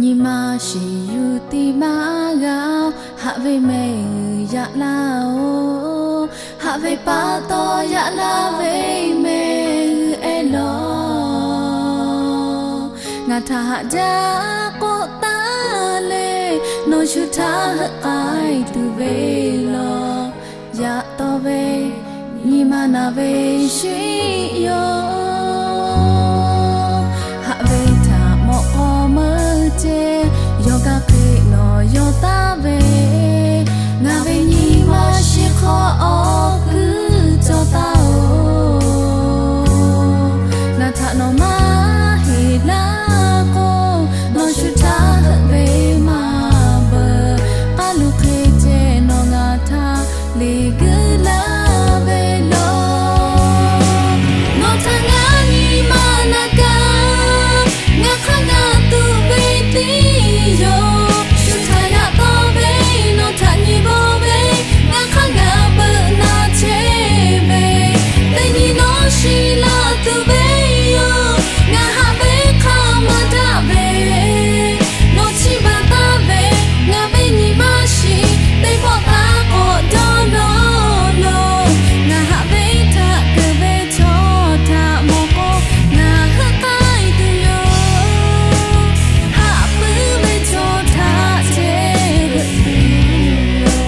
Nyi ma shiˍ yuˬ tiˉ maˇ g'a-oˬ, haꞈ ve mehˆ g'uiˬ yaꞈ laˇ-oˬ. Haꞈ ve pa taw yaꞈ laˇ ve mehˆ g'uiˬ ehˉ lawˬ. Ngaˬ htaꞈ haꞈ jaˇ k'oˆ taˍ le, nawˬ shu htaꞈ heuˆ k'ai tuˬ ve lawˬ. Yaꞈ taw ve nyi ma naˬ ve shu-iˆ yoˬ. Haꞈ ve htaꞈ mawꞈ k'aw meuˇ ceh, yawˇ gaˇ hk'e nawˬ yaw taˍ ve, ngaˬ ve nyi ma shiˍ hk'aw awˬ kuiˬ cawˬ taˍ-oˬ. Ngaˬ htaꞈ nawˬ maˇ heˍ laˇ k'o, nawˬ shu htaꞈ heuˆ ve maˇ beuꞈ. K'aˉ luˬ hk'e ceh nawˬ ngaˬ htaꞈ leˬ guiˇ laˇ ve lawˬ. Nawˬ htaꞈ ngaˬ nyi ma naˬ kaꞈ, ngaˬ hk'aˇ ngaˬ tuꞈ ve tiˉ yoˬ. Shu htaꞈ yaꞈ taw ve, nawˬ htaꞈ nyi bawˇ ve, ngaˬ hk'aˇ ngaˬ beuꞈ naˬ chehˇ ve, teˇ nyi nawˬ shiˍ laˇ tuˬ ve yoˬ. Ngaˬ haꞈ ve hk'a maˇ daꞈ ve, nawˬ chiˇ baˬ taˍ ve, ngaˬ ve nyi ma shiˍ teˇ pawˆ taˇ k'awꞈ dawˇ nawˬ lo. Ngaˬ haꞈ ve htaꞈ keunˍ ve chaw htaꞈ mawˬ k'o, ngaˬ heuˆ k'ai tuˬ yoˬ. Haꞈ puiˉ ve chaw htaꞈ chehˇ heuˆ tuˬ yoˬ.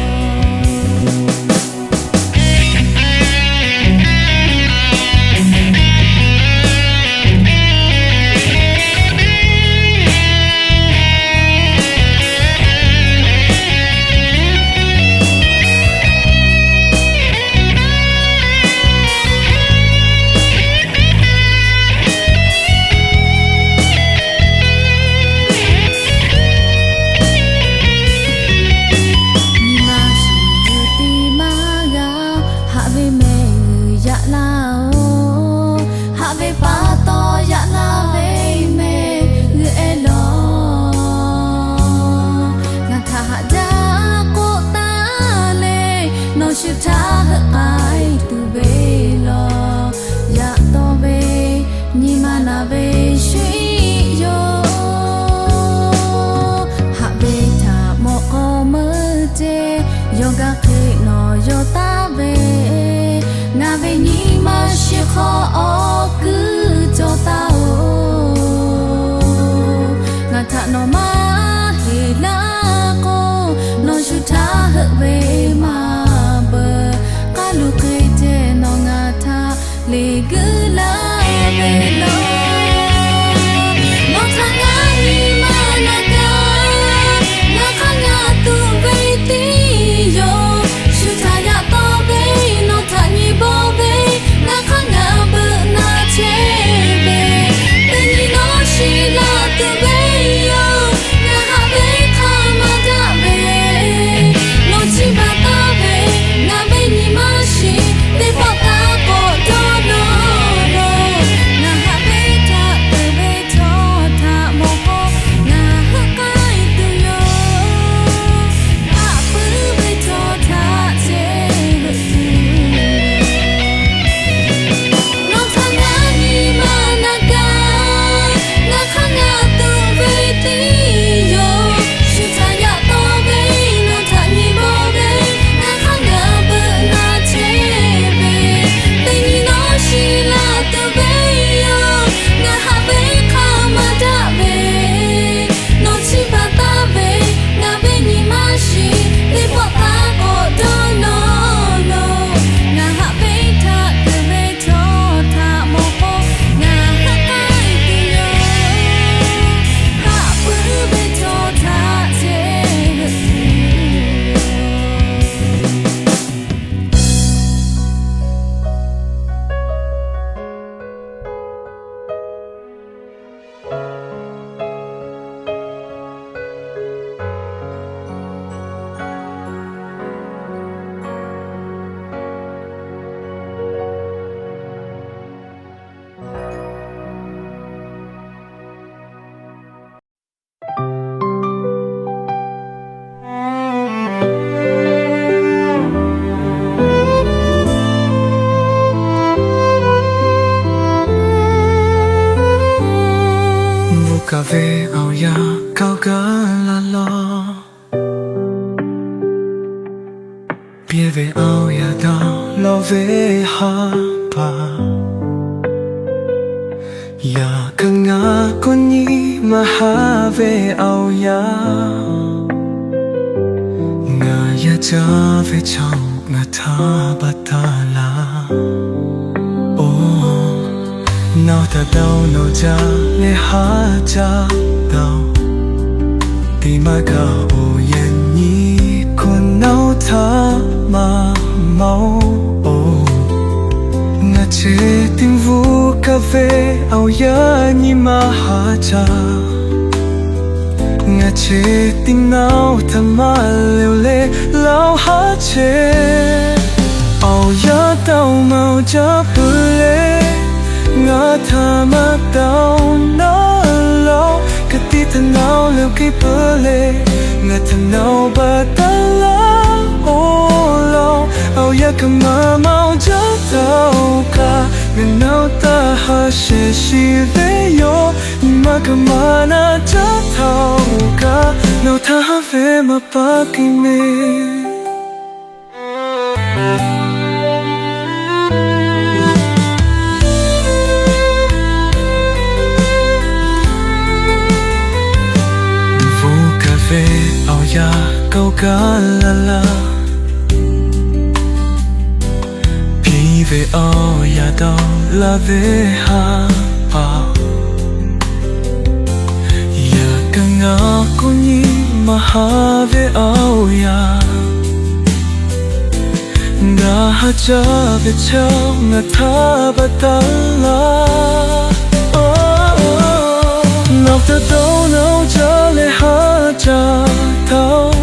Nyi ma shiˍ yuˬ tiˉ maˇ g'a-oˬ, haꞈ ve mehˆ g'uiˬ yaꞈ laˇ-oˬ. Haꞈ ve pa taw yaꞈ laˇ ve mehˆ g'uiˬ ehˉ lawˬ. Ngaˬ htaꞈ haꞈ jaˇ k'oˆ taˍ le, nawˬ shu htaꞈ heuˆ k'ai tuˬ ve lawˬ. Yaꞈ taw ve nyi ma naˬ ve shu-iˆ yoˬ. Haꞈ ve htaꞈ mawꞈ k'aw meuˇ ceh, yawˇ gaˇ hk'e nawˬ yaw taˍ ve, ngaˬ ve nyi ma shiˍ hk'aw awˬ kuiˬ cawˬ taˍ-oˬ. Ngaˬ htaꞈ nawˬ maˇ heˍ laˇ k'o, nawˬ shu htaꞈ heuˆ ve maˇ beuꞈ. K'aˉ luˬ hk'e ceh nawˬ ngaˬ htaꞈ leˬ guiˇ laˇ ve lawˬ. Nawˬ htaꞈ ngaˬ nyi ma naˬ kaꞈ, ngaˬ hk'aˇ ngaˬ tuꞈ ve tiˉ yoˬ. Shu htaꞈ yaꞈ taw ve, nawˬ htaꞈ nyi bawˇ ve, ngaˬ hk'aˇ ngaˬ beuꞈ na Piˇ ve awˬ yaˇ dawˇ lawˬ ve haˉ paˍ, yaꞈ hk'aˇ ngaˬ k'o nyi maˇ haˉ ve awˬ yaˇ, ngaˬ yaˇ caˇ ve chaw ngaˬ htaꞈ baˬ taˍ laˇ. Oˬ, nawˬ htaꞈ dawˇ nawˬ jaˇ leh haˉ jaˇ taˍ-oˬ. Teˇ maˇ kaꞈ awˬ yaˇ nyi k'o nawˬ htaꞈ maˇ maˇ-oˬ. Ngaˬ ceh tiˉ bvuhꞈ kaˇ ve awˬ yaˇ nyi maˇ haˉ jaˇ. Ngaˬ ceh tiˉ nawˬ htaꞈ maˇ leuˬ leh laˇ-oˬ haˉ chehˇ. Awˬ yaˇ tawˇ maˇ jaˇ peuˬ leh, ngaˬ htaꞈ maˇ tawˇ nawˬ laˇ-oˬ. Ka tiꞈ htaꞈ nawˬ leuˬ k'ai peuˬ leh, ngaˬ htaꞈ nawˬ baˬ taˍ laˇ-oˬ laˇ. Awˬ yaˇ kaꞈ maˇ maˇ jaˇ htaˇ-oˬ kaꞈ, ngaˬ nawˬ htaꞈ haˉ shehˍ shiˍ ve yoˬ. Nyi ma kaꞈ maˇ na jaˇ htaˇ-oˬ kaꞈ, nawˬ htaꞈ haˉ ve maˇ paˍ k'ai mehˍ. Bvuhꞈ kaˇ ve awˬ yaˇ kawˆ kaˇ laˇ laˇ, piˇ ve awˬ yaˇ dawˇ laˇ ve haˉ paˍ, yaꞈ hk'aˇ ngaˬ k'o nyi maˇ haˉ ve awˬ yaˇ, ngaˬ haˉ jaˇ ve chaw ngaˬ htaꞈ baˬ taˍ laˇ. Nawˬ htaꞈ dawˇ nawˬ jaˇ leh haˉ jaˇ taˍ-oˬ.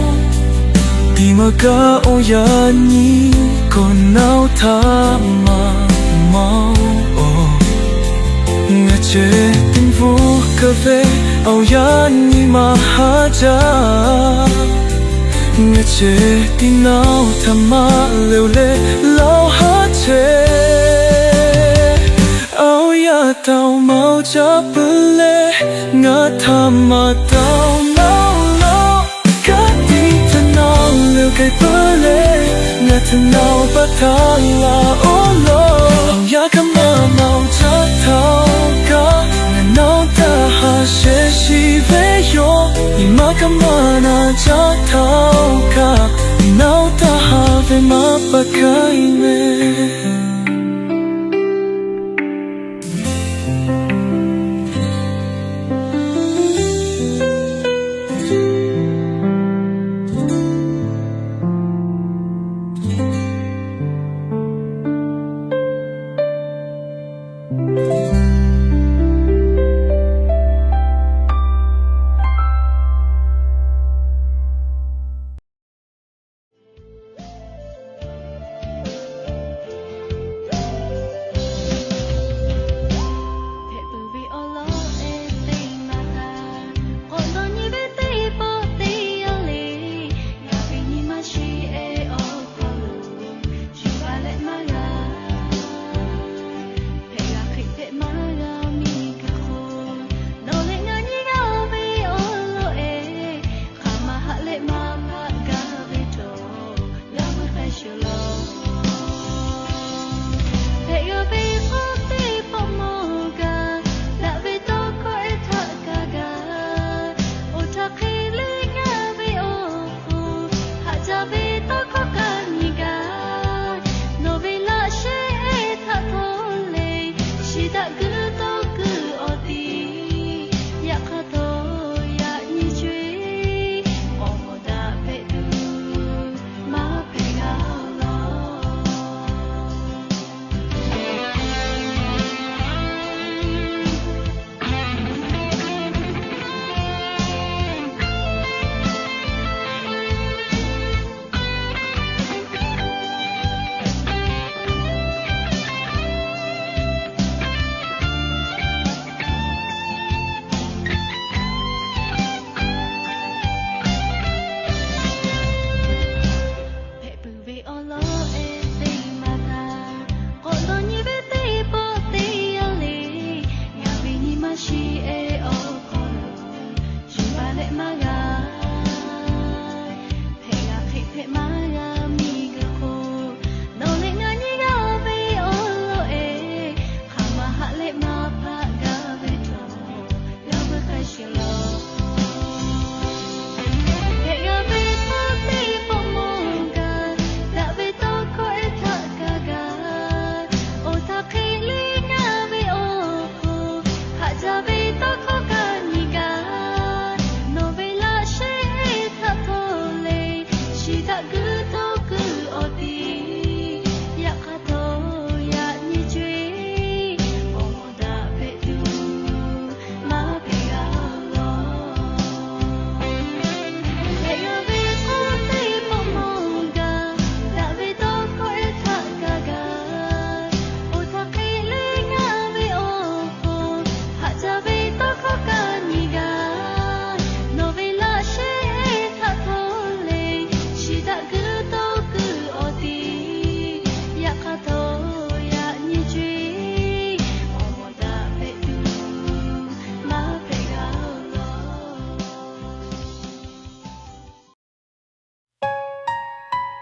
Teˇ maˇ kaꞈ awˬ yaˇ nyi k'o nawˬ htaꞈ maˇ maˇ-oˬ. Ngaˬ ceh tiˉ bvuhꞈ kaˇ ve awˬ yaˇ nyi maˇ haˉ jaˇ. Ngaˬ ceh tiˉ nawˬ htaꞈ maˇ leuˬ leh laˇ-oˬ haˉ chehˇ. Awˬ yaˇ tawˇ maˇ jaˇ peuˬ leh, ngaˬ htaꞈ maˇ tawˇ nawˬ laˇ-oˬ. Ka tiꞈ htaꞈ nawˬ leuˬ k'ai peuˬ leh, ngaˬ htaꞈ nawˬ baˬ taˍ laˇ-oˬ laˇ. Awˬ yaˇ kaꞈ maˇ maˇ jaˇ htaˇ-oˬ kaꞈ, ngaˬ nawˬ htaꞈ haˉ shehˍ shiˍ ve yoˬ. Nyi ma kaꞈ maˇ na jaˇ htaˇ-oˬ kaꞈ, nawˬ htaꞈ haˉ ve maˇ paˍ k'ai mehˍ.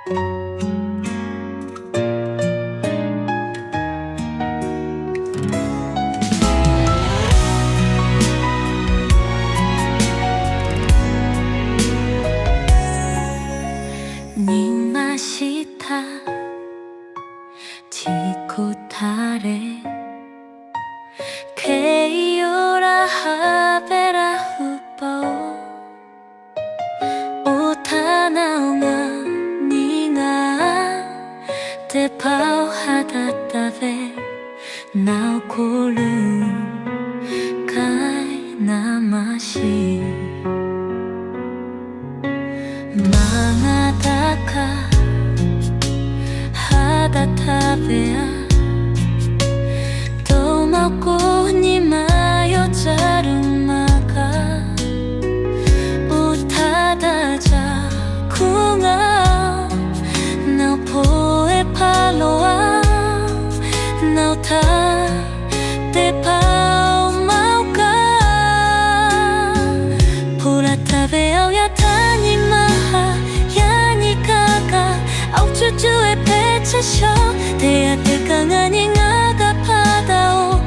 Nyi ma shiˍ htaˇ chi hko htaˇ lehˬ, hk'e yoˬ laˇ haˉ pehˇ laˇ hu pa-oˬ. Oˇ htaˇ naˬ-oˬ, ngaˬ nyi ngaˬ teˇ hpaˍ-oˬ, ha daꞈ taˍ ve naˬ-oˬ, hko luˬ k'ai naˍ maˇ shiˍ. Maˇ ngaˬ htaꞈ kaꞈ ha daꞈ taˍ ve aˬ, dawˇ maˇ k'oˆ nyi ma yawˇ caˇ luˬ maˇ kaꞈ, oˇ htaˇ daꞈ jaˇ hkunˉ ngaˬ-oˬ, naˬ-oˬ hpoˆ-e hpaˇ loˬ-a, naˬ-oˬ htaꞈ teˇ hpaˍ-oˬ maˇ-oˬ kaꞈ. Hpoˆ laˇ taˍ ve awˬ yanˇ htaˇ nyi ma haꞈ yaˇ nyi kaˇ kaꞈ, awˬ cuˇ cuˇ-e hpehꞈ chehˇ shawˉ. Teˇ g'aˇ teˇ kaꞈ ngaˬ nyi ngaˬ g'a hpaˇ daꞈ-oˬ,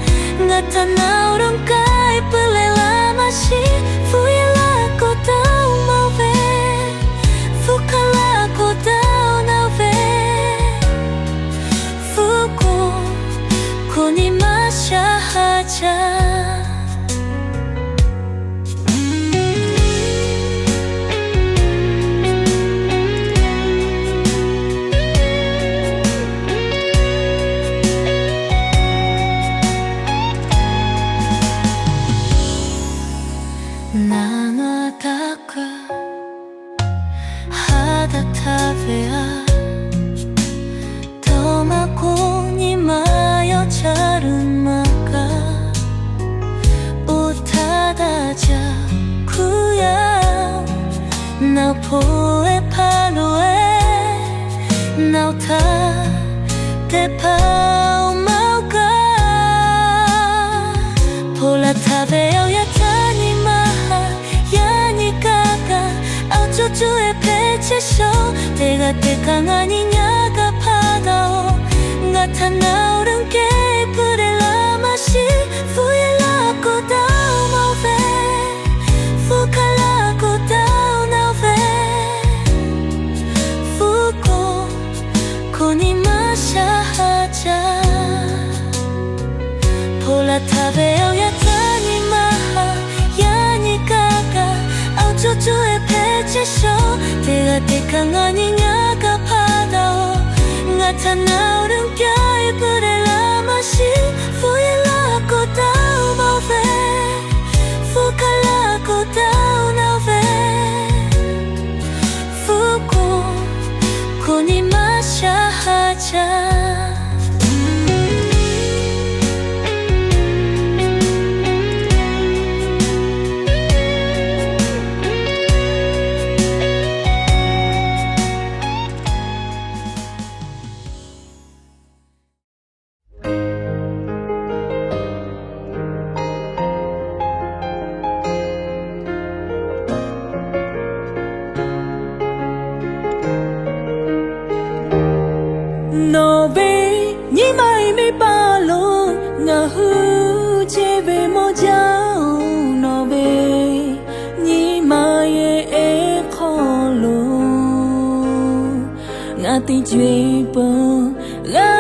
ngaˬ htaꞈ naˬ-oˬ ร่างกาย peuˬ leh laˇ maˇ shiˍ. Hpu yehˬ laˇ k'o daꞈ-oˬ mawˬ ve, hpu hk'aˬ laˇ k'o daꞈ-oˬ nawˬ ve, hpu k'o, hko nyi ma shaˉ haˉ jaˇ. Naˬ ngaˬ htaꞈ kaꞈ ha daꞈ taˍ ve aˬ, dawˇ maˇ k'oˆ nyi ma yawˇ caˇ luˬ maˇ kaꞈ, oˇ htaˇ daꞈ jaˇ hkunˉ yaˇ, naˬ-oˬ hpoˆ-e hpaˇ loˬ-e, naˬ-oˬ htaꞈ teˇ hpaˍ-oˬ maˇ-oˬ kaꞈ. Hpoˆ laˇ taˍ ve awˬ yanˇ htaˇ nyi ma haꞈ yaˇ nyi kaˇ kaꞈ, awˬ cuˇ cuˇ-e hpehꞈ chehˇ shawˉ. Teˇ g'aˇ teˇ kaꞈ ngaˬ nyi ngaˬ g'a hpaˇ daꞈ-oˬ, ngaˬ htaꞈ naˬ-oˬ ร่างกาย peuˬ leh laˇ maˇ shiˍ. Hpu yehˬ laˇ k'o daꞈ-oˬ mawˬ ve, hpu hk'aˬ laˇ k'o daꞈ-oˬ nawˬ ve, hpu k'o, hko nyi ma shaˉ haˉ jaˇ. Hpoˆ laˇ taˍ ve awˬ yanˇ htaˇ nyi ma haꞈ yaˇ nyi kaˇ kaꞈ, awˬ cuˇ cuˇ-e hpehꞈ chehˇ shawˉ. Teˇ g'aˇ teˇ kaꞈ ngaˬ nyi ngaˬ g'a hpaˇ daꞈ-oˬ, ngaˬ htaꞈ naˬ-oˬ ร่างกาย peuˬ leh laˇ maˇ shiˍ. Hpu yehˬ laˇ k'o daꞈ-oˬ mawˬ ve, hpu hk'aˬ laˇ k'o daꞈ-oˬ nawˬ ve, hpu k'o, hko nyi ma shaˉ haˉ jaˇ. Nawˬ ve nyi ma-e miˇ paˍ lo ngaˬ hui chehˇ ve mawˇ jaˇ-oˬ, nawˬ ve nyi ma-e ehˉ hk'aw lo ngaˬ teˇ co-e peuˬ g'a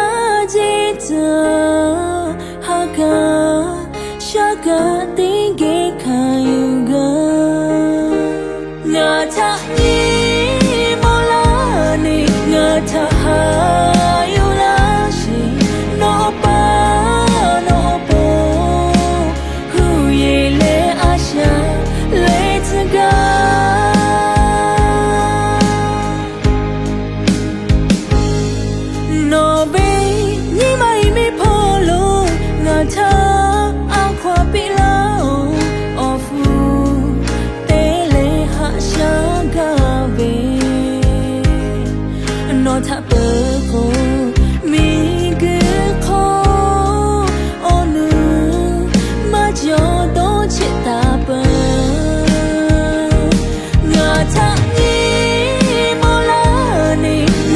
jehˇ tcuh, ha kaꞈ shaˉ kaꞈ teˇ geh hkanˍ yuˬ gaˇ. Ngaˬ htaꞈ nyi mawˬ laˇ neˬ, ngaˬ htaꞈ haꞈ yuˬ laˇ sheˍ. Nawˬ pa nawˬ awˬ pon huˇ yeˬ leh a shaꞈ leh tcuh gaˇ. Nawˬ ve nyi ma-e miˇ hpawˇ lo ngaˬ htaꞈ a hkaw-anˬ piˇ laˇ-oˬ, awˬ fuˇ te leh haꞈ shaˉ gaˇ ve. Nawˬ htaꞈ peuˬ k'o, miˬguiˬ hk'aw awˬ nuˬ maˇ cawˬ dawˇ cheˆ taˍ peuˬ. Ngaˬ htaꞈ nyi mawˬ laˇ neˬ,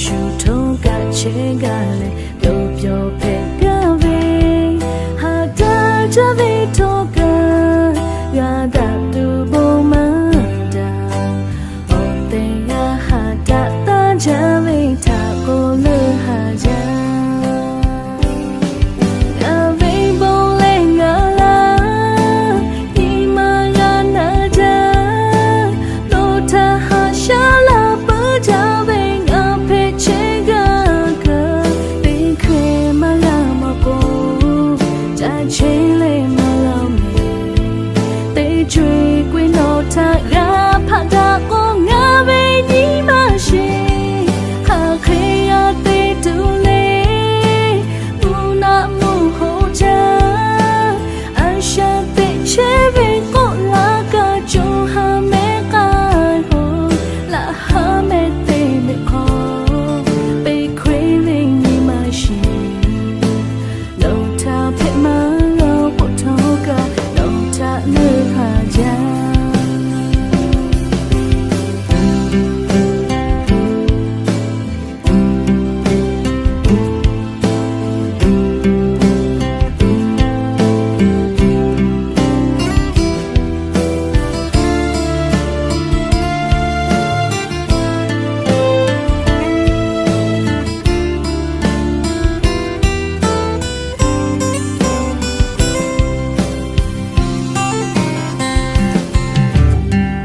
shu htawˇ kaꞈ chehˇ gaˇ leh, dawˇ pyawˬ hpehꞈ gaˇ ve, ha daꞈ jaˇ ve htawˇ kaꞈ g'a daꞈ tuˬ bon maˇ daꞈ. Awˬ tehˬ g'a haꞈ daꞈ taˇ jaˇ ve htaꞈ k'oˆ leuˉ haˍ jaˇ. Ngaˬ ve bon leh ngaˬ laˇ, nyi ma g'a naˬ jaˇ. Nawˬ htaꞈ haꞈ shaˉ laˇ puiˉ jaˇ ve ngaˬ hpehꞈ chehˇ gaˇ kaꞈ, teˇ hkeh maˇ g'a maˇ k'o, ca chehˇ leh maˇ g'a mehˍ. Teˇ co-e k'oˆ ve nawˬ htaꞈ g'a hpaꞈ daꞈ k'o, ngaˬ ve nyi ma sheˍ hk'aˬ hk'e g'a te tuˬ le. Mvuhˇ naˆ mvuhˇ hoꞈ jaˇ, a shaꞈ teꞈ chehˇ ve k'oˆ laˇ kaꞈ, co ha mehˉ k'ai hoꞈ, laꞈ ha mehˉ te mehˆ hk'aw, peˇ hkawehˇ ve nyi ma sheˍ. Nawˬ htaꞈ hpehꞈ maˇ g'a k'oˆ htawˇ kaꞈ, nawˬ htaꞈ leuˉ haˍ jaˇ.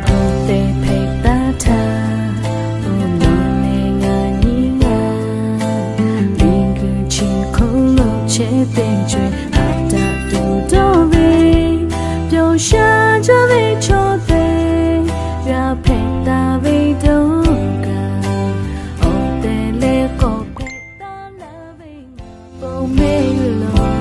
Awˬ tehˬ hpehꞈ taˇ htaˇ, oˇ nawˬ leh ngaˬ nyiˇ g'aˇ, miˬguiˬ chi hk'oˆ lo chehˇ teˇ co-e haꞈ daꞈ tuˬ dawˇ ve, pyawˬ sha jaˇ ve chaw tehꞈ g'a hpehꞈ taˍ ve dawˇ kaꞈ, awˬ tehˬ leh k'awꞈ hpehꞈ taˇ laˇ ve ngaˬ bon mehˆ g'uiˬ lawˬ.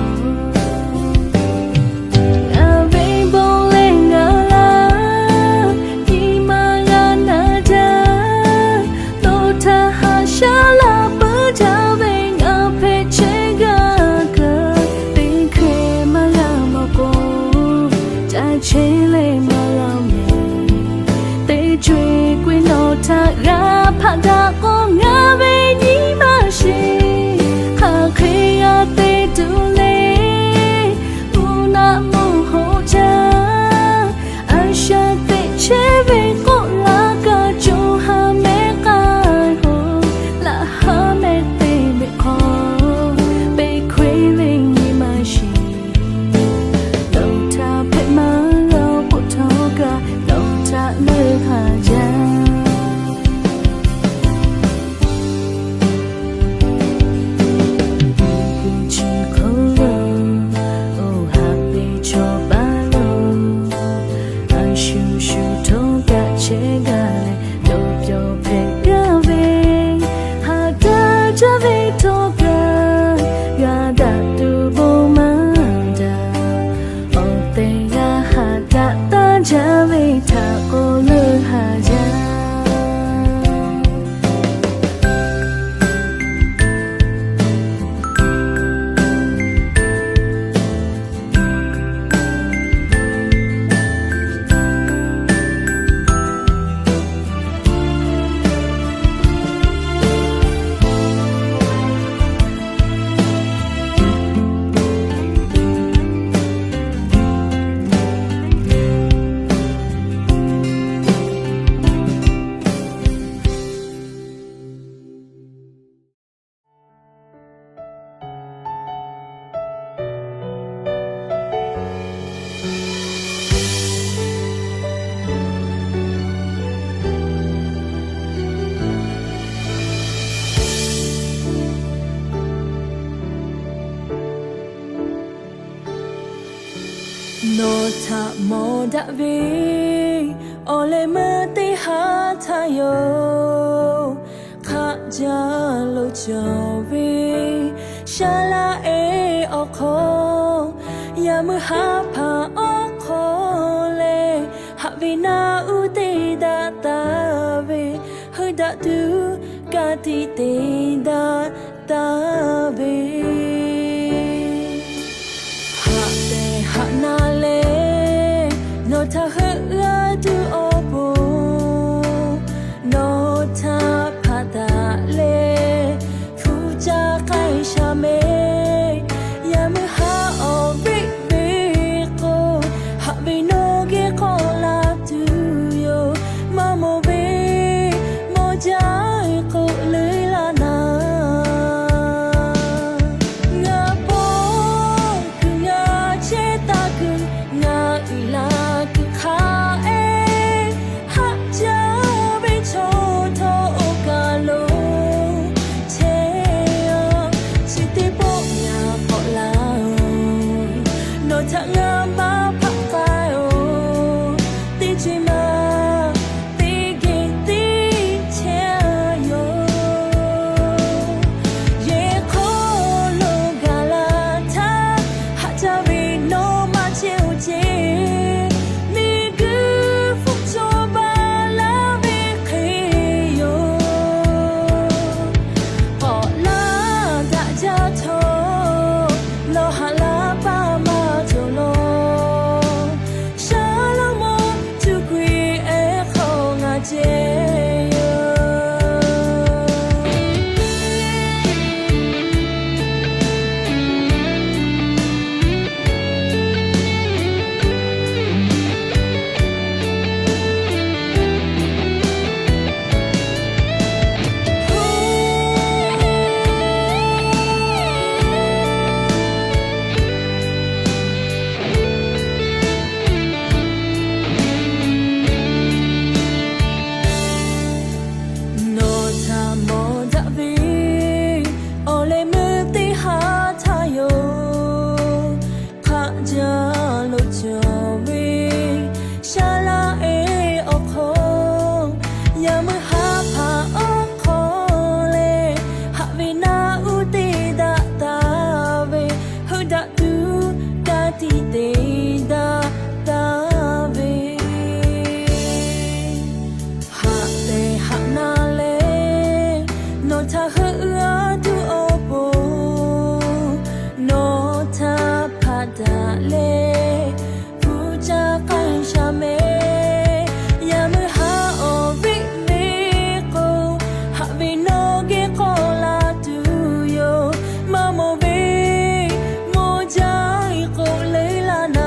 Ngaˬ ve bon leh ngaˬ laˇ, nyi ma g'a naˬ jaˇ. Nawˬ htaꞈ haꞈ shaˉ laˇ puiˉ jaˇ ve ngaˬ hpehꞈ chehˇ gaˇ kaꞈ, teˇ hkeh maˇ g'a maˇ k'o, ca chehˇ leh maˇ g'a mehˍ. Teˇ co-e k'oˆ ve nawˬ htaꞈ g'a hpaꞈ daꞈ k'o, ngaˬ ve nyi ma sheˍ hk'aˬ hk'e g'a te tuˬ le. Mvuhˇ naˆ mvuhˇ hoꞈ jaˇ, a shaꞈ teꞈ chehˇ ve k'oˆ laˇ kaꞈ, co ha mehˉ k'ai hoꞈ, laꞈ ha mehˉ te mehˆ hk'aw, peˇ hkawehˇ ve nyi ma sheˍ. Nawˬ htaꞈ hpehꞈ maˇ g'a k'oˆ htawˇ kaꞈ, nawˬ htaꞈ leuˉ haˍ jaˇ. Miˬguiˬ chi hk'oˆ lo, oˇ haꞈ ve chaw baˇ lo, a shu shu htawˇ kaꞈ chehˇ gaˇ leh, dawˇ pyawˬ hpehꞈ gaˇ ve, haꞈ daꞈ jaˇ ve htawˇ kaꞈ, g'a daꞈ tuˬ bon maˇ daꞈ. Awˬ tehˬ g'a haꞈ daꞈ taˇ jaˇ ve htaꞈ k'oˆ leuˉ haˍ jaˇ. Nawˬ htaꞈ mawˬ daꞈ ve awˬ leh meuˇ teˇ haˉ htaˇ yoˬ. Hk'aˆ jaˇ lo cawˬ ve shaˉ laˇ ehˉ awˬ hk'aw, yaꞈ meuˇ haˉ hpaˍ awˬ hk'aw leh, haꞈ ve naˆ uˉ te daꞈ taˍ ve, heuˆ daꞈ tuˬ ka tiꞈ te daꞈ taˍ ve, haꞈ tehˬ haꞈ na leh, nawˬ htaꞈ heuˆ g'a tuˬ awˬ pon, nawˬ htaꞈ hpaꞈ daꞈ leh Heuˆ g'a tuˬ awˬ pon nawˬ htaꞈ hpaˆ daꞈ leh, hpu caˇ k'ai shaˍ mehˍ. Yaꞈ meuˇ haꞈ awˬ viˉ ve k'o, haꞈ ve nawˬ geh k'awꞈ la tuˬ yoˬ. Maˇ mawˬ ve mawˬ jaˇ k'oˆ leuˉ laˇ naˍ.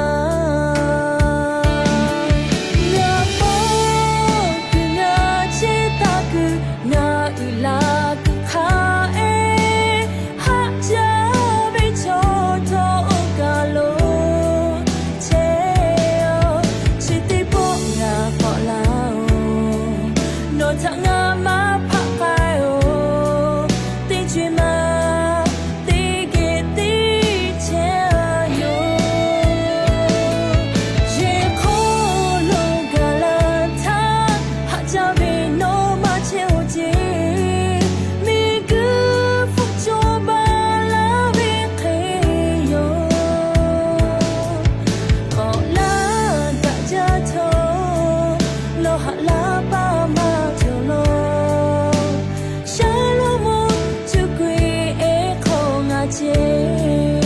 Ngaˬ pawˆ kuiˬ ngaˬ chehˇ taˍ kuiˬ, ngaˬ uiˍ la kuiˬ hk'a ehˉ, haˆ jaˇ ve chaw htawˇ oˇ kaˬ lo chehˇ-oˬ. Chi teˇ pawˆ ngaˬ k'awꞈ laˇ-oˬ, nawˬ htaꞈ ngaˬ maˇ hpaˆ k'ai-oˬ. Teˇ co-e ma teˇ geh teˇ chehˇ-a yoˬ. Yehˬ hk'aw lo gaˬ la htaˇ, haˆ jaˇ ve nawˬ maˇ chehˇ-oˬ ceˇ. Miˬguiˬ hpfuhˆ cawˬ baˬ laˇ ve hk'e yoˬ. K'awꞈ laˇ daꞈ jaˇ htawˇ, nawˬ haꞈ laˇ paˇ maˇ cawˬ law. Shaˉ lawˇ mawˇ cuˇ ku-e ehˉ hk'aw ngaˬ ceˇ.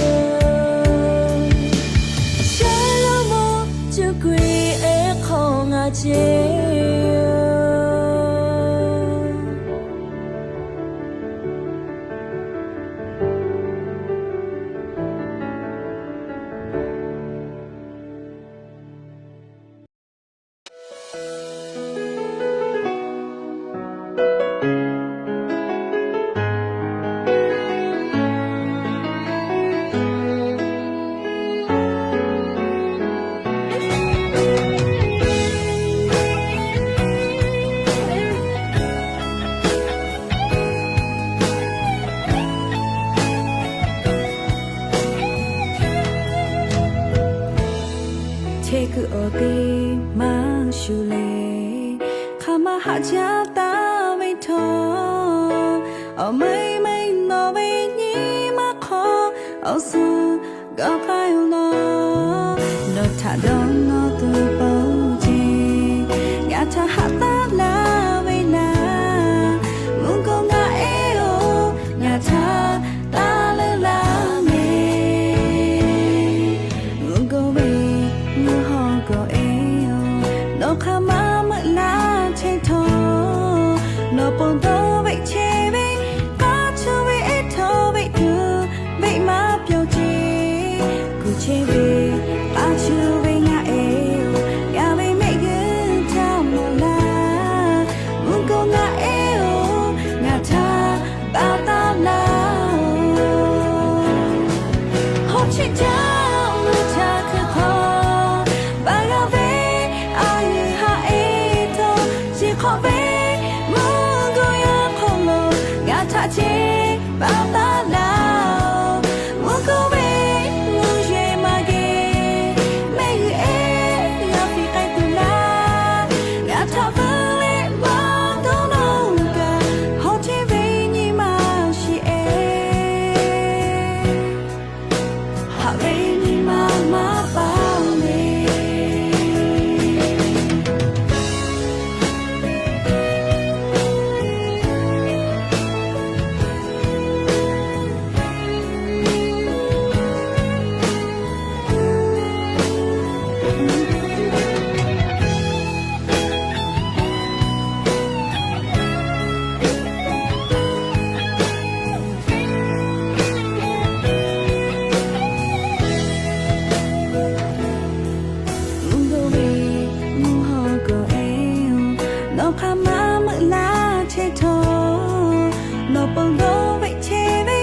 Shaˉ lawˇ mawˇ cuˇ ku-e ehˉ hk'aw ngaˬ ceˇ. Chehˇ kuiˬ awˬ te maˇ shuˍ leh, hk'aˬ ma haꞈ jaˇ taˍ ve htawˇ, awˬ meuˇ meuˇ nawˬ ve nyi ma hk'aw awˬ suhˍ g'aw k'ai-oˬ law. Nawˬ htaꞈ dawˇ nawˇ tuˬ pawˆ ceˇ, ngaˬ htaꞈ haꞈ taˉ laˇ ve laˬ. Mvuhˇ gawˬ ngaˬ ehˉ-oˬ, ngaˬ htaꞈ taˇ leuˉ laˇ mehˍ. Mvuhˇ gawˬ ve mvuhˇ haw gawˬ ehˉ-oˬ, nawˬ hk'aˬ ma meuꞈ laˇ chehˇ htawˇ, nawˬ ponˬ dawˇ ve chehˇ ve, k'aˇ chu ve ehˉ htawˇ ve tuˬ, veˆ maˇ pyawˬ ceˇ. Kuˬ chehˇ ve k'aˇ chu ve ngaˬ ehˉ-oˬ, ngaˬ ve mehˆ g'uˇ htaꞈ mawˬ laˇ. Mvuhˇ gawˬ ngaˬ ehˉ-oˬ, ngaˬ htaꞈ baˬ taˉ laˇ-oˬ. Hawˉ cheˆ jaˇ mvuhˇ htaꞈ hkui hk'aw, baˬ g'a ve a yeˬ haꞈ e htawˇ, chi hk'awꞈ ve mvuhˇ gawˬ yaˇ hk'aw lo ngaˬ htaꞈ cheˇ baˬ taˉ laˇ-oˬ. Mvuhˇ gawˬ ve mvuhˇ yeˬ maˇ geh, mehˆ g'uˇ ehˉ g'a fiˍ k'ai tuˬ laˇ. Ngaˬ htaꞈ veuꞈ leh maˇ dawˇ nawˇ kaꞈ, hawˉ cheˆ ve nyi ma shiˍ ehˉ, haꞈ ve nyi ma maˇ paˍ le. Mvuhˇ gawˬ ve mvuhˇ haw gawˬ ehˉ-oˬ, nawˬ hk'aˬ ma meuꞈ laˇ chehˇ htawˇ, nawˬ ponˬ dawˇ ve chehˇ ve,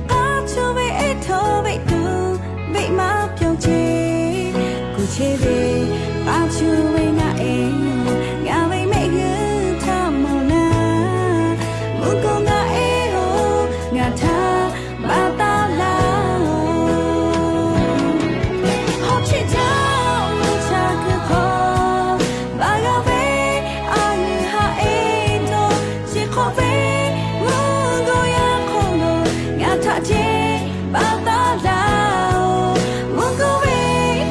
k'aˇ chu ve ehˉ htawˇ ve tuˬ, veˆ maˇ pyawˬ ceˇ. Kuˬ chehˇ ve k'aˇ chu ve ngaˬ ehˉ-oˬ, ngaˬ ve mehˆ g'uˇ htaꞈ mawˬ laˇ. Mvuhˇ gawˬ ngaˬ ehˉ-oˬ, ngaˬ htaꞈ baˬ taˉ laˇ-oˬ. Hawˉ cheˆ jaˇ mvuhˇ htaꞈ hkui hk'aw, baˬ g'a ve a yeˬ haꞈ e htawˇ, chi hk'awꞈ ve mvuhˇ gawˬ yaˇ hk'aw lo ngaˬ htaꞈ cheˇ baˬ taˉ laˇ-oˬ. Mvuhˇ gawˬ ve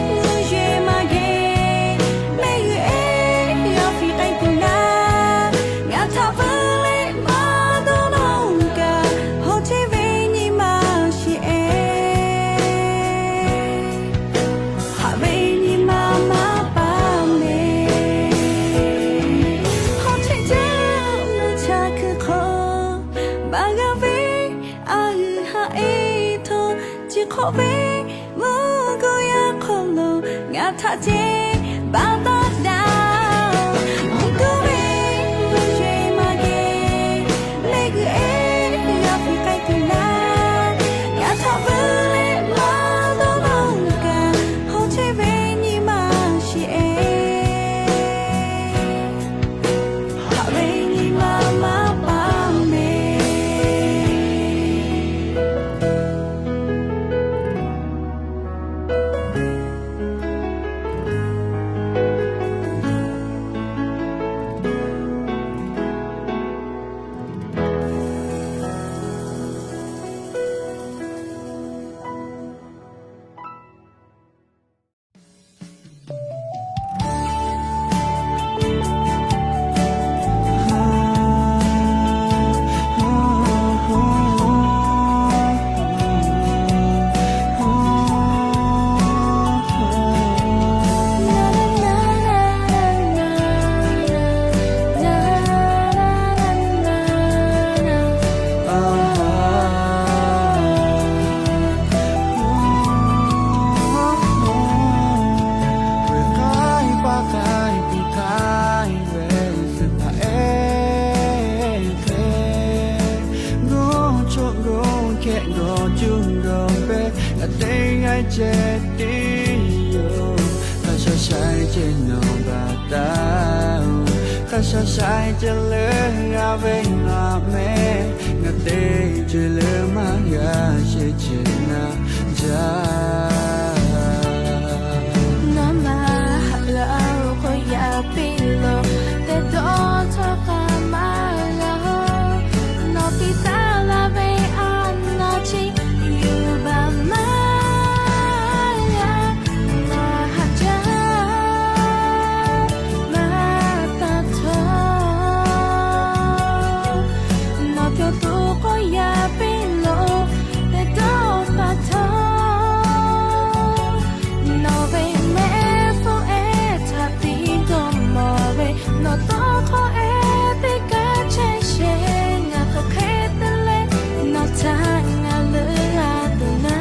mvuhˇ yeˬ maˇ geh, mehˆ g'uˇ ehˉ g'a fiˍ k'ai tuˬ laˇ. Ngaˬ htaꞈ veuꞈ leh maˇ dawˇ nawˇ kaꞈ, A hui haꞈ e hto chi hk'awꞈ ve mvuhˇ guˇ yaˇ hk'aw lo ngaˬ htaꞈ ceˇ baˬ taˇ daꞈ. Mvuhˇ guˇ ve mvuhˇ yeˬ maˇ geh, leˇ g'uiˬ ehˉ g'a hpu k'ai tuˬ laˇ. Ngaˬ htaꞈ veuˬ leh maˇ dawˇ nawˇ kaꞈ, hawˉ chehˇ ve nyi ma shiˍ e. Haꞈ ve nyi ma maˇ pa mehˍ. K'ai paˍ k'ai tuˬ k'ai ve suhˍ htaꞈ ehˉ hk'e, g'awˇ choˆ g'awˇ hkehˆ g'awˇ cuˇ g'awˇ pehˇ, ngaˬ teˇ g'aˇ ceh tiˉ yoˬ. Hk'a sha shaiˉ ceh nawˬ baˬ taˍ-oˬ, hk'a sha shaiˉ ceh leuˉ g'a ve maˍ mehˍ, ngaˬ teˇ ceuˬ leuˉ maˇ g'a shehˍ ceuˬ na jaˇ. Nawˬ maˇ haꞈ g'a-oˬ k'o yaꞈ piˇ lo, teˇ dawˇ htawˇ k'a maˇ g'a-oˬ. Nawˬ piˇ taˍ laˇ ve a naˍ chi yuˬ baˬ maˇ g'a, maˇ haꞈ jaˇ, maˇ taˇ htawˇ. Nawˬ cawˬ tuˬ k'o yaꞈ piˇ lo, teˇ dawˇ pa htawˇ. Nawˬ ve mehˆ hpfuhˇ ehˉ htaꞈ tiˉ dawˇ mawˬ ve, nawˬ tawˇ hkawˇ ehˉ teˇ kaˉ chehˇ sheˍ. Ngaˬ hk'aˬ hk'e te leh nawˬ htaꞈ ngaˬ leuˉ g'a tuˬ naˉ.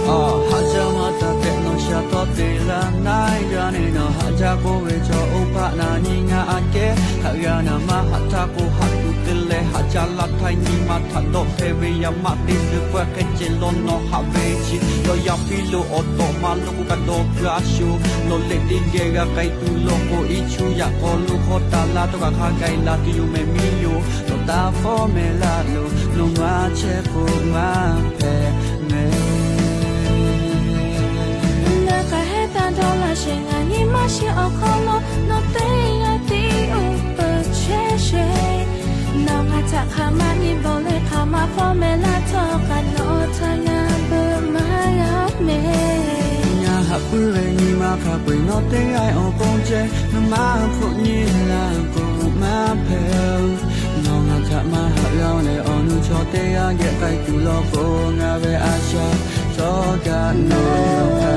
Haꞈ jaˇ maˇ taˇ tehꞈ nawˬ sha tawˇ te laˇ naˉ, yaꞈ nyi nawˬ haꞈ jaˇ k'oˆ ve chaw oˇ hpaˆ na nyi ngaˬ aꞈ kehˉ. Haꞈ g'a naˍ maˇ haꞈ htaˇ k'o haꞈ tuˬ te leh haꞈ jaˇ laˇ htaˇ nyi ma htaꞈ dawˆ hpehˇ ve yaꞈ maˆ teˇ zuhꞈ pawehˇ hk'e ceh law nawˬ haꞈ ve chi. Yawˇ yaˇ piˇ lo awˬ tawꞈ ma lo k'o kaꞈ dawˇ g'a sho. Nawˬ leh teˇ geh g'a k'ai tuˬ law k'o iˉ chu yaꞈ k'aw lo hk'aw taˍ laˇ htawˇ kaꞈ hk'a gaˬ la tuˬ yoˬ mehˍ miˇ yoˬ. Nawˬ taˇ fawˉ mehˍ laˇ loˬ, nawˬ maˇ chehˇ k'o maˇ hpehꞈ mehˍ. Ngaˬ k'aˬ hehˉ taˇ dawˇ laˇ sheˍ, ngaˬ nyi maˇ shiˍ awˬ hk'aw lo nawˬ teˇ g'aˇ tiˉ uˉ peunˍ chehˇ sheˍ. Nawˬ ngaˬ htaꞈ hk'aˬ ma nyi bawˬ leh hk'aˬ ma fawˉ mehˍ laˇ htawˇ kaꞈ nawˬ htaꞈ ngaˬ beuꞈ maˇ g'a mehˍ. Ngaˬ haꞈ puiˉ ve nyi ma hk'a peu-eˬ nawˬ teˇ g'aˇ awˬ pon ceh, nawˬ maˇ hpfuhˆ nyi laˇ k'o maˇ hpehꞈ-oˬ. Nawˬ ngaˬ htaꞈ maˇ haꞈ g'a leh awˬ nu chaw teˇ g'aˇ geh k'ai tuˬ law k'o, ngaˬ ve a shaꞈ htawˇ kaꞈ nawˬ hk'a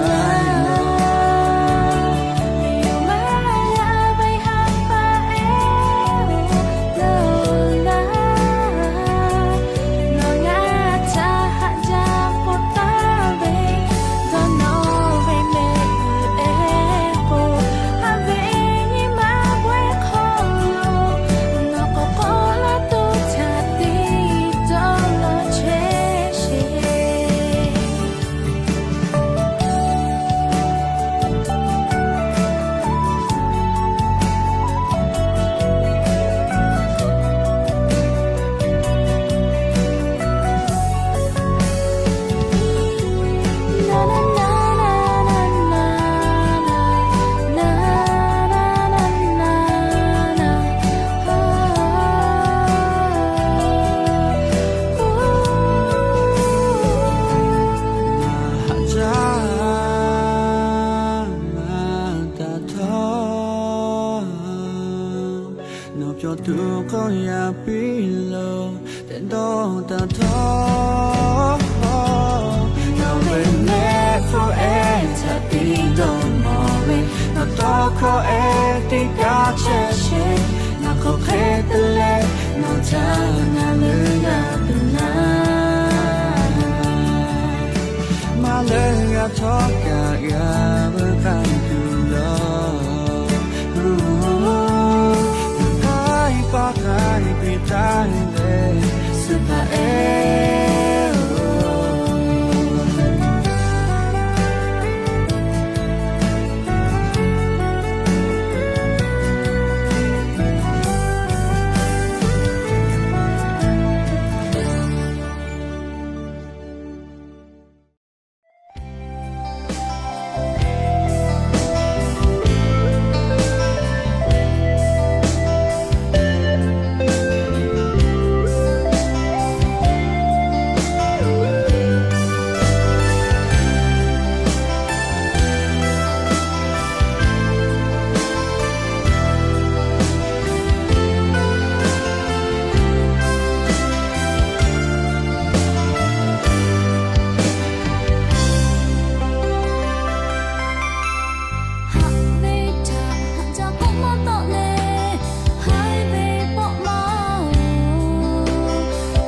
Haꞈ jaˇ maˇ taˇ htawˇ. Nawˬ cawˬ tuˬ k'o yaꞈ piˇ lo, teˇ dawˇ taˇ htawˇ. Nawˬ ve mehˆ hpfuhˇ ehˉ htaꞈ tiˉ dawˇ mawˬ ve, nawˬ tawˇ hkawˇ ehˉ teˇ kaˉ chehˇ sheˍ. Ngaˬ hk'aˬ hk'e te leh nawˬ htaꞈ Htawˇ kaꞈ g'a veuˬ k'ai tuˬ yoˬ. K'ai paˇ k'ai piˇ k'ai leh suh taˍ e. Haꞈ ve htaꞈ haꞈ ca k'oˆ maˇ tawˆ leh, haiˉ ve pawˆ maˇ oˬ.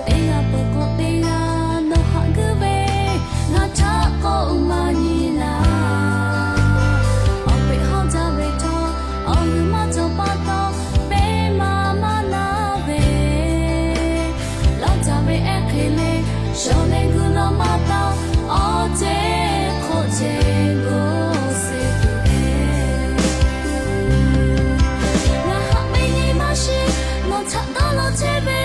Teˇ g'aˇ peuˬ k'o teˇ g'aˇ nawˬ haꞈ guiˇ ve, ngaˬ htaꞈ k'oˆ maˇ nyi laˇ. Awˬ peꞈ hawˉ jaˇ ve htawˇ, awˬ g'uiˬ maˇ cawˬ pa taw, peˇ ma maˇ naˉ ve. Lawˇ caˬ ve ehˉ hk'e leh, shawˍ leh gu lawˬ maˇ taˇ, awˬ ceˬ hk'oˆ ceˬ g'oˇ suh tuˬ ve. Ngaˬ haꞈ ve nyi maˇ shiˍ, nawˬ htaꞈ dawˇ law chehˇ ve,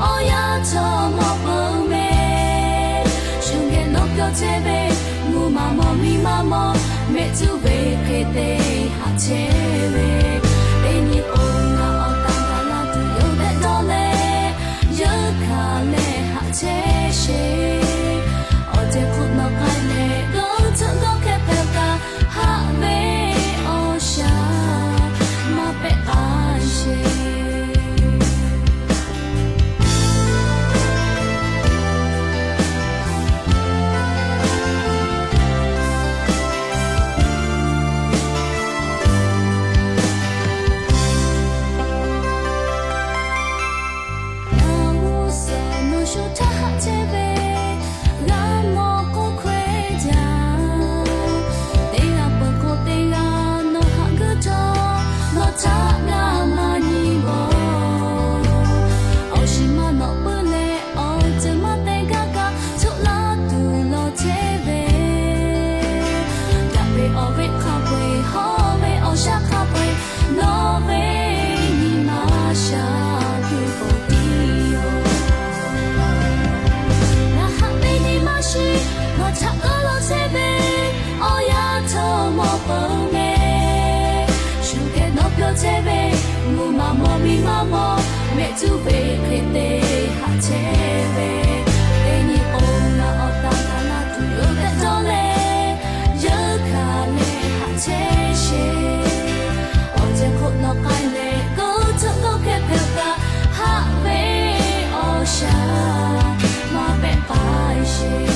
awˬ yanˇ chaw mawˇ peuˬ meh. Shu geh nawˬ pyawˇ chehˇ ve, mvuhˇ maˇ mawˬ miˇ maˇ mawˬ, mehˆ cuˇ ve hk'e te haꞈ chehˇ ve. Teˇ nyi k'o, ngaˬ awˬ taˍ gaˬ la tuˬ yoˬ tehꞈ dawˇ leh, yeunˇ hkanˍ leh haꞈ chehˇ sheˍ. Awˬ ceh hk'oˆ nawˬ k'ai leh, g'uˇ tcuhˆ g'awˇ hkehˇ hpehꞈ kaꞈ, haꞈ ve awˬ shaˍ maˇ pehˆ k'ai sheˍ. G'a g'uˇ suhˍ nawˬ shu htaˇ haꞈ chehˇ ve, g'a mawˬ k'oˆ hkawehˇ jaˇ. Teˇ g'aˇ peuˬ k'o teˇ g'aˇ nawˬ haꞈ guiˇ htawˇ, nawˬ htaꞈ g'a maˇ nyi bawˬ. Awˬ shiˍ maˇ nawꞈ puiˉ leh, awˬ ceuˬ maˇ te gaˇ kaꞈ, htuˆ laˇ tuˬ lawˬ chehˇ ve. Daꞈ ve awˬ veˆ hk'a peu-eˬ, hawˉ ve awˬ shaˉ hk'a peu-eˬ, nawˬ ve nyi ma shaˍ tuˬ k'oˍ tiˉ yoˬ. Ngaˬ haꞈ ve nyi maˇ shiˍ, nawˬ htaꞈ dawˇ law chehˇ ve, awˬ yanˇ chaw mawˇ peuˬ meh. Shu geh nawˬ pyawˇ chehˇ ve, mvuhˇ maˇ mawˬ miˇ maˇ mawˬ, mehˆ cuˇ ve hk'e te haꞈ chehˇ ve. Teˇ nyi k'o, ngaˬ awˬ taˍ gaˬ la tuˬ yoˬ tehꞈ dawˇ leh, yeunˇ hkanˍ leh haꞈ chehˇ sheˍ. Awˬ ceh hk'oˆ nawˬ k'ai leh, g'uˇ tcuhˆ g'awˇ hkehˇ hpehꞈ kaꞈ, haꞈ ve awˬ shaˍ maˇ pehˆ k'ai sheˍ.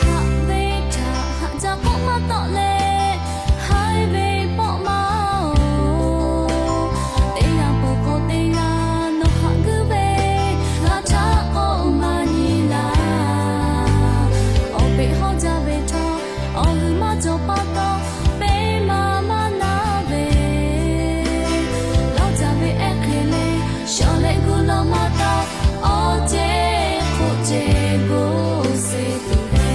Haꞈ ve htaꞈ haꞈ ca k'oˆ maˇ tawˆ leh, haiˉ ve pawˆ maˇ oˬ. Teˇ g'aˇ peuˬ k'o teˇ g'aˇ nawˬ haꞈ guiˇ ve, g'a htaꞈ k'oˆ maˇ nyi laˇ. Awˬ peꞈ hawˉ jaˇ ve htawˇ, awˬ g'uiˬ maˇ cawˬ pa taw, peˇ ma maˇ naˉ ve. Lawˇ caˬ ve ehˉ hk'e leh, shawˍ leh gu lawˬ maˇ taˇ, awˬ ceˬ hk'oˆ ceˬ g'oˇ suh tuˬ ve.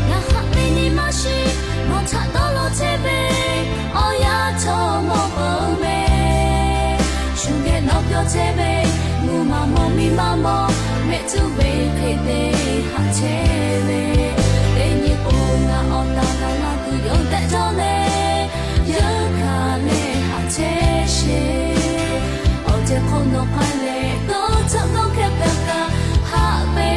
Ngaˬ haꞈ ve nyi maˇ shiˍ, nawˬ htaꞈ dawˇ law chehˇ ve, awˬ yanˇ chaw mawˇ peuˬ meh. Shu geh nawˬ pyawˇ chehˇ ve, mvuhˇ maˇ mawˬ miˇ maˇ mawˬ, mehˆ cuˇ ve hk'e te haꞈ chehˇ ve. Teˇ nyi k'o, ngaˬ awˬ taˍ gaˬ la tuˬ yoˬ tehꞈ dawˇ leh, yeunˇ hkanˍ leh haꞈ chehˇ sheˍ. Awˬ ceh hk'oˆ nawˬ k'ai leh, g'uˇ tcuhˆ g'awˇ hkehˇ hpehꞈ kaꞈ, haꞈ ve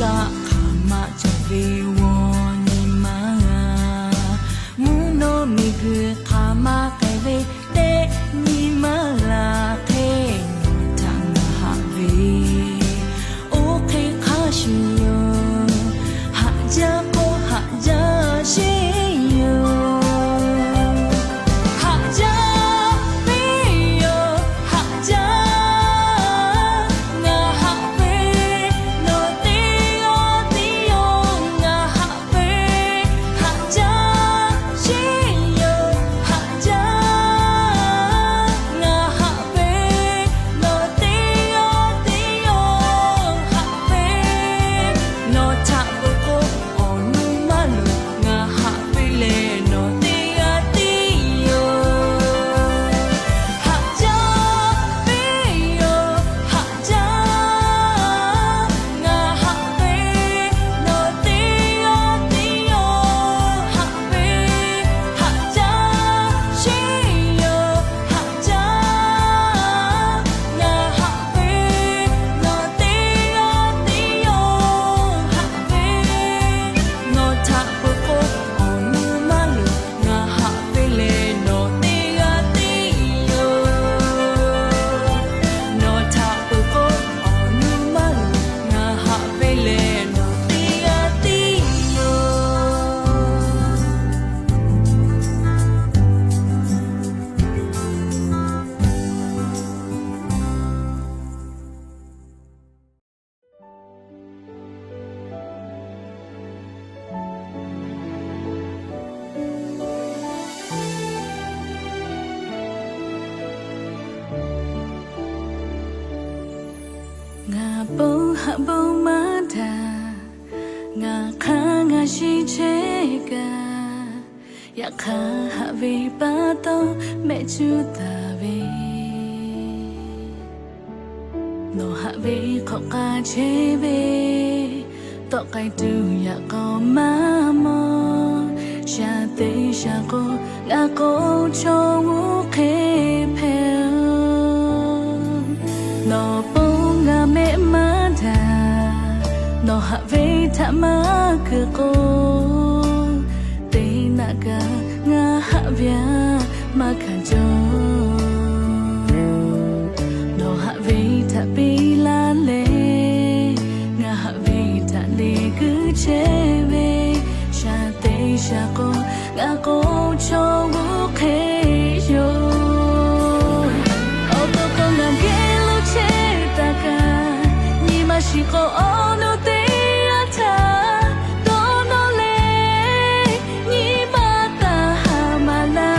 Hk'aˬ ma cawˬ ve g'aw nyi ma, mvuhˇ naw miˬguiˬ hk'aˬ ma k'ai ve teˇ nyi ma laˬ hk'e, nawˬ htaꞈ ngaˬ haꞈ ve oˇ hk'e hk'a shuˍ yoˬ. Haꞈ jaˇ k'o haꞈ jaˇ sheˍ yoˬ. Haꞈ jaˇ piˇ yoˬ, haꞈ jaˇ. Ngaˬ haꞈ ve nawˬ teˇ g'aˇ tiˉ yoˬ. Ngaˬ haꞈ ve haꞈ jaˇ sheˍ yoˬ, haꞈ jaˇ. Ngaˬ haꞈ ve nawˬ teˇ g'aˇ tiˉ yoˬ, haꞈ ve. Nawˬ htaꞈ peuˬ k'o awˬ nu maˇ loˍ. Ngaˬ haꞈ ve lehˬ nawˬ teˇ g'aˇ tiˉ yoˬ. Haꞈ jaˇ piˇ yoˬ, haꞈ jaˇ. Ngaˬ haꞈ ve nawˬ teˇ g'aˇ tiˉ yoˬ, haꞈ ve. Haꞈ jaˇ sheˍ yoˬ, haꞈ jaˇ. Ngaˬ haꞈ ve nawˬ teˇ g'aˇ tiˉ yoˬ, haꞈ ve. Nawˬ htaꞈ peuˬ k'o awˬ nu maˇ loˍ. Ngaˬ haꞈ ve lehˬ nawˬ teˇ g'aˇ tiˉ yoˬ. Nawˬ htaꞈ peuˬ k'o awˬ nu maˇ loˍ. Ngaˬ haꞈ ve lehˬ nawˬ teˇ g'aˇ tiˉ yoˬ. Ngaˬ bon haꞈ bon maˇ daꞈ, ngaˬ hk'aˇ ngaˬ shiˍ chehˇ kaꞈ, yaꞈ hk'aˇ haꞈ ve pa taw mehˆ cuˇ taˍ ve. Nawˬ haꞈ ve hk'awꞈ k'ai chehˇ ve, tawˆ k'ai tuˬ yaꞈ k'aw maˇ mawˬ. Shaˍ teˇ shaˍ k'o, ngaˬ k'o chaw g'uˇ hk'e hpehꞈ oˬ. Nawˬ pon ngaˬ mehˆ maˇ daꞈ, nawˬ haꞈ ve htaꞈ maˇ kuiˬ k'o, teˇ naˆ kaꞈ ngaˬ haꞈ ve aꞈ maˇ hkanˍ jaw. Nawˬ haꞈ ve htaꞈ piˇ laˇ leh, ngaˬ haꞈ ve htaꞈ liꞈ guiˇ chehˇ ve, shaˍ teˇ shaˍ k'o, ngaˬ k'o chaw g'uˇ hk'e yoˬ. Awˬ to k'o ngaˬ geh lo chehˇ taˍ kaꞈ, nyi ma shiˍ k'o awˬ nu teˇ g'aˇ htaꞈ dawˇ nawˇ leh, nyi ma taˍ haˍ maˍ laˇ.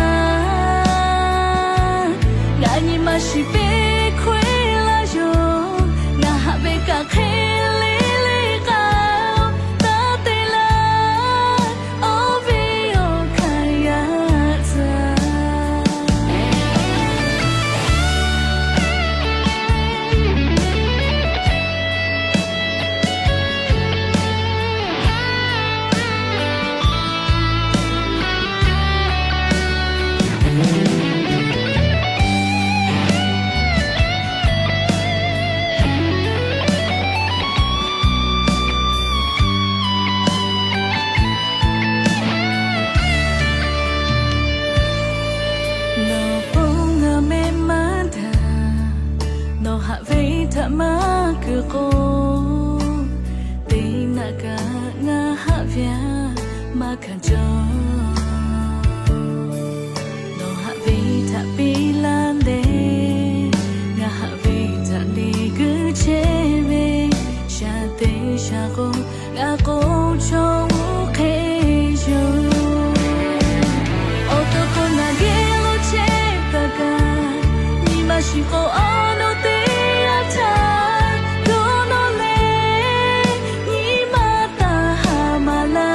Ngaˬ nyi ma shiˍ peˇ hkawehˇ laˇ yoˬ. Ngaˬ haꞈ ve kaꞈ hk'e le le k'aꞈ taˇ te laˇ. Awˬ viˉ awˬ hkanˍ yaˇ tcuh. Nawˬ pon ngaˬ mehˆ maˇ daꞈ, nawˬ haꞈ ve htaꞈ maˇ kuiˬ k'o, teˇ naˆ kaꞈ ngaˬ haꞈ ve aꞈ maˇ hkanˍ jaw. Nawˬ haꞈ ve htaꞈ piˇ laˇ leh, ngaˬ haꞈ ve htaꞈ liꞈ guiˇ chehˇ ve, shaˍ teˇ shaˍ k'o, ngaˬ k'o chaw g'uˇ hk'e yoˬ. Awˬ to k'o ngaˬ geh lo chehˇ taˍ kaꞈ, nyi ma shiˍ k'o awˬ nu teˇ g'aˇ htaꞈ dawˇ nawˇ leh, nyi ma taˍ haˍ maˍ laˇ.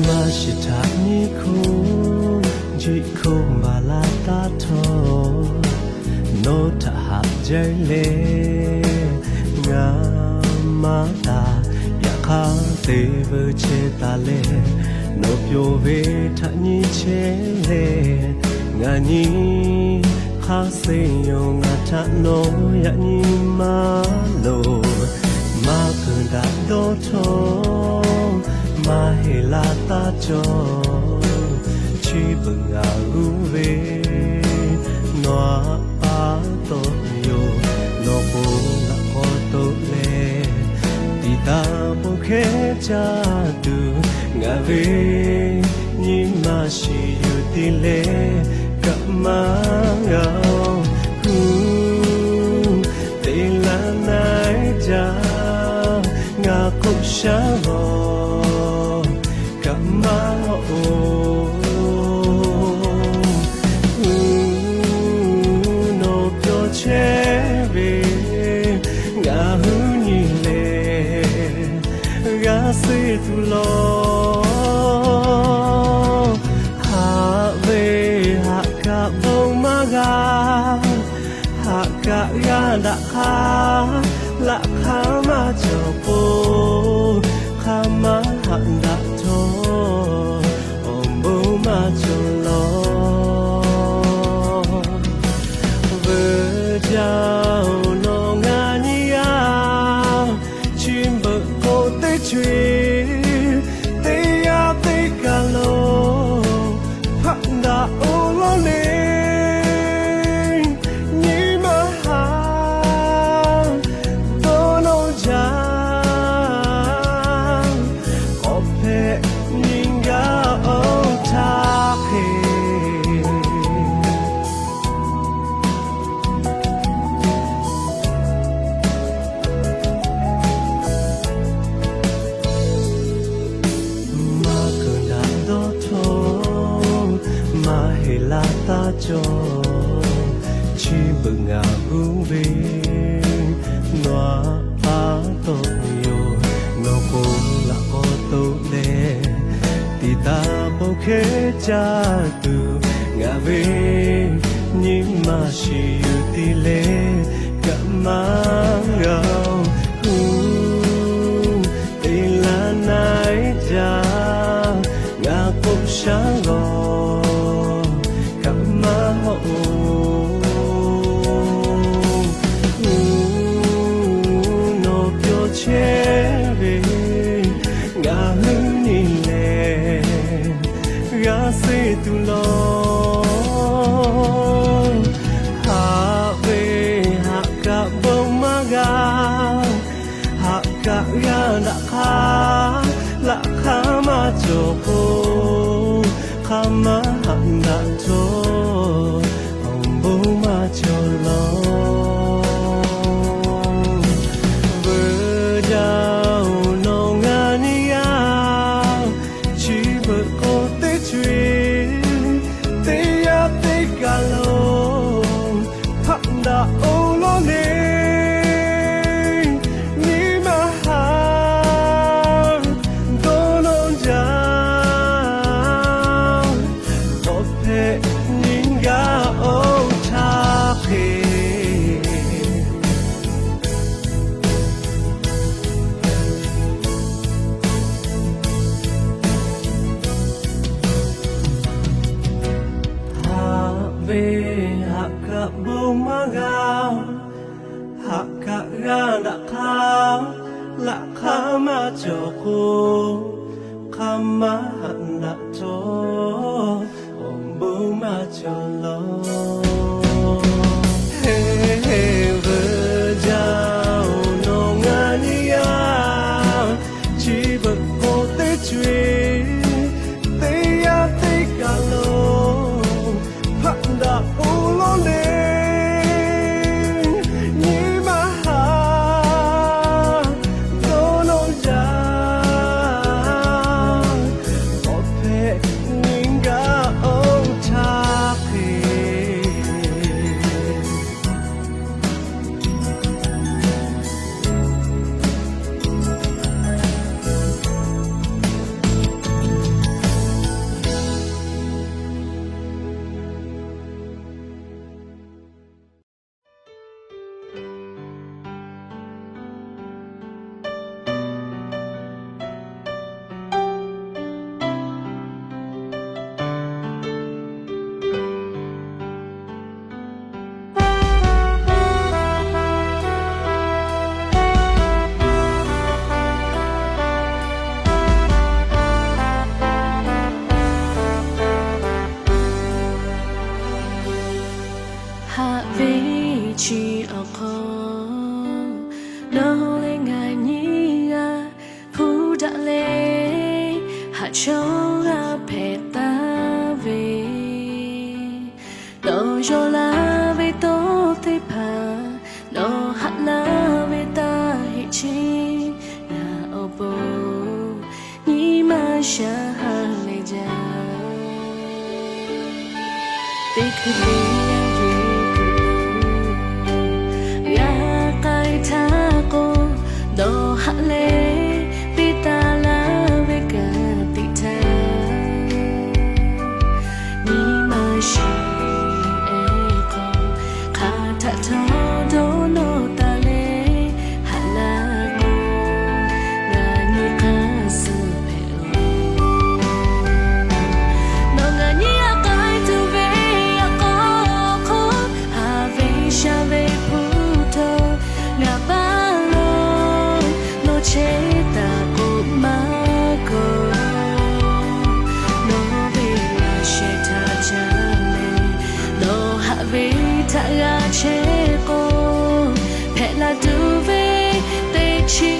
Maˇ shiˍ htaꞈ nyi hk'oˆ, jiˆ hk'oˆ maˍ laˇ taˉ htawˇ, nawˬ htaꞈ haꞈ jaˇ leh, ngaˬ maˇ taˍ. Yaꞈ hk'aˇ te veu chehˇ taˍ leh, nawˬ pyawˬ ve htaꞈ nyi chehˇ leh, ngaˬ nyi hk'aˇ suh yoˬ. Ngaˬ htaꞈ nawˬ yaꞈ nyi maˇ loˍ. Maˇ keunˍ daꞈ dawˇ htawˇ, maˇ heˆ laˇ taˉ cawˬ. Chi beuꞈ ngaˬ g'uˇ ve nawˬ aꞈ pa taw yoˬ. Nawˬ k'o laꞈ k'aw to leh, tiꞈ taˍ bon hkehˉ caˇ tuˬ, ngaˬ ve nyi ma shiˍ yuˬ te leh, kaꞈ maˇ g'a-oˬ. Hu, te laˇ na-e jaˇ, ngaˬ hk'oˆ shaˉ g'awˬ kaꞈ maˇ-oˬ. Hu, nawˬ pyawˬ chehˇ ve ngaˬ hui nyi lehˬ, g'a suh tuˬ lawˬ. Haꞈ ve haꞈ kaꞈ bon maˇ g'a, haꞈ kaꞈ g'a daꞈ hk'aˇ, laꞈ hk'aˇ maˇ cawˬ k'o, hk'aˇ maˇ haꞈ daꞈ htawˇ, awˬ bon maˇ cawˬ lawˬ. Veuꞈ jaˇ-oˬ, nawˬ ngaˬ nyi yaˇ, chi beuꞈ k'o teˇ co-e, teˇ yanˇ teˇ kaˬ lo hpaˆ daꞈ-oˬ lawˬ le. Nyi ma haꞈ dawˇ nawˇ jaˇ, k'awꞈ hpehꞈ nyi gaˇ-oˬ htaˇ hk'e. Maˇ keunˍ daꞈ dawˇ htawˇ, maˇ heˆ laˇ taˉ cawˬ. Chi beuꞈ ngaˬ g'uˇ ve nawˬ aꞈ pa taw yoˬ. Nawˬ k'o laꞈ k'aw to leh, tiꞈ taˍ bon hkehˉ caˇ tuˬ, ngaˬ ve nyi ma shiˍ yuˬ te leh, kaꞈ maˇ g'a-oˬ. Hu, te laˇ na-e jaˇ, ngaˬ k'oˆ shaˉ g'awˬ kaꞈ maˇ-oˬ. Hu, nawˬ pyawˬ chehˇ ve ngaˬ hui nyi lehˬ, g'a suh tuˬ lawˬ. Haꞈ ve haꞈ kaꞈ bon maˇ g'a, haꞈ kaꞈ g'a daꞈ hk'aˇ, laꞈ hk'aˇ maˇ cawˬ k'o, hk'aˇ maˇ haꞈ daꞈ htawˇ, awˬ bon maˇ cawˬ lawˬ. Veuꞈ jaˇ-oˬ, nawˬ ngaˬ nyi yaˇ, chi beuꞈ k'o teˇ co-e, teˇ yanˇ teˇ kaˬ lo hpaˆ daꞈ-oˬ lawˬ le. Nyi ma haꞈ dawˇ nawˇ jaˇ, k'awꞈ hpehꞈ nyi gaˇ-oˬ htaˇ hk'e. Haꞈ ve haꞈ kaꞈ bon maˇ g'a, haꞈ kaꞈ g'a daꞈ hk'aˇ, laꞈ hk'aˇ maˇ cawˬ k'o, hk'aˇ maˇ haꞈ daꞈ htawˇ, awˬ bon maˇ cawˬ lawˬ. Heˍ heˍ veuꞈ jaˇ-oˬ, nawˬ ngaˬ nyi yaˇ, chi beuꞈ k'o teˇ co-e, teˇ yanˇ teˇ kaˬ lo hpaˆ daꞈ-oˬ lawˬ le. Nyi ma haꞈ dawˇ nawˇ jaˇ, k'awꞈ hpehꞈ nyi gaˇ-oˬ htaˇ hk'e. g'a hpehꞈ taˍ ve, nawˬ yaw laˇ ve tawˇ teˇ hpaˍ, nawˬ haꞈ laˇ ve taˇ heˆ chi, ngaˬ awˬ pon nyi ma sha ha leh jaˇ. Teˇ hkui ve yaˇ ve kuˬ lo g'a k'ai htaˇ k'o, nawˬ haꞈ leh piˇ taˍ laˇ ve ka tiꞈ htaˇ, nyi ma sha ehˉ hk'aw hk'aˬ htaꞈ htawˇ dawˇ nawˇ taˍ leh haꞈ laˇ k'o, ngaˬ nyi hk'aˇ suh hpehꞈ loˬ. Nawˬ ngaˬ nyi a k'ai tuˬ ve yaꞈ k'aw hk'aw, haˍ ve sha ve hpu htawˇ ngaˬ baˆ lo nawˬ chehˇ taˍ k'o maˇ kawˬ. Nawˬ ve laꞈ sheh htaꞈ ca leh, nawˬ haꞈ ve htaꞈ g'a chehˇ k'o, hpehꞈ la tuˬ ve teˇ chi